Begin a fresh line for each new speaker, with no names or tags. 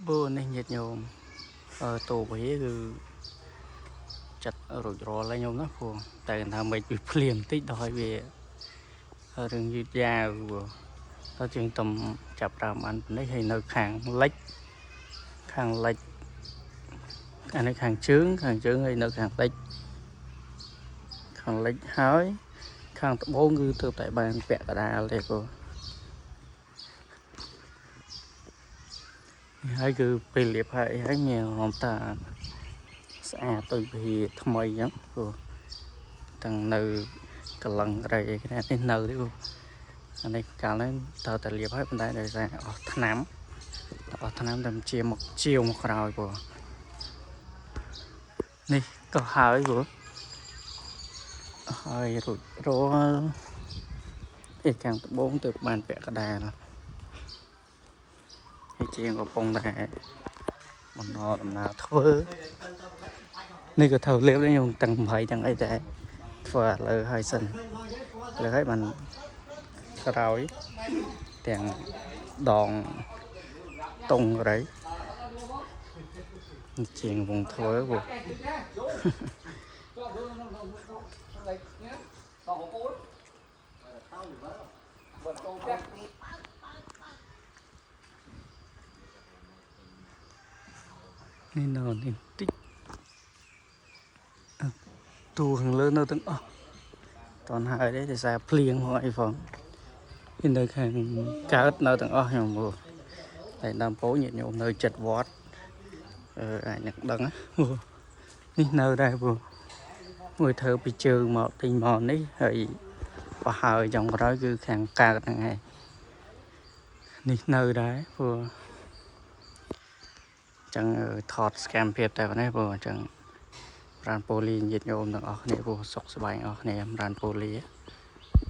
បើនេះញាតិញោមអឺតោពហិគឺចាត់រួចរាល់ហើយញោមណាព្រោះតែថាមិនវាភ្លៀងតិចដល់ឲ្យវារឿងយឺតយ៉ាវព្រោះដល់ជាងតំចាប់ដើមបានប៉ុណ្នេះហើយនៅខាងលិចខាងលិចអានេះខាងជើងខាងជើងហើយនៅខាងលិចខាងលិចហើយខាងត្បូងគឺទើបតែបានពាក់កណ្ដាលទេព្រោះហើយគឺពេលលាបហើយហើយមានអារម្មណ៍ថាស្អាតដូចពហិថ្មីអញ្ចឹងព្រោះទាំងនៅកលឹងត្រីអីគ្នានេះនៅទេព្រោះអានេះកាលហ្នឹងត្រូវតែលាបហើយប៉ុន្តែដោយសារអស់ថ្នាំអស់ថ្នាំតែជាមកជាវមកក្រោយព្រោះនេះក៏ហើយព្រោះហើយរួចរាល់ឯខាងត្បូងទៅបានពាក់កណ្ដាលហើយជាងកំពុងតែបន្តដំណើរធ្វើនេះក៏ត្រូវលាបដែរខ្ញុំទាំង8ទាំងអីតែធ្វើឥឡូវហើយសិនលើហើយបានក្រោយទាំងដងតុងរៃជាងកំពុងធ្វើព្រោះនេះនៅនេះតិចទូខាងលើនៅទាំងអស់តនហើយទេដោយសារភ្លៀងផងអីផងនេះនៅខាងកើតនៅទាំងអស់ខ្ញុំព្រោះតែដើមពោញាតិញោមនៅចិត្តវត្តអាចនឹងដឹងណាព្រោះនេះនៅដែរព្រោះមួយធ្វើពីជើងមកទិញមកនេះហើយប្រហើយចុងក្រោយគឺខាងកើតហ្នឹងឯងនេះនៅដែរព្រោះចឹងថតស្កាមភាពតែប៉ុណ្ណេះព្រោះអញ្ចឹងប្រានប៉ូលីញាតិញោមទាំងអស់គ្នាព្រោះសុខសប្បាយអស់គ្នាប្រានប៉ូលី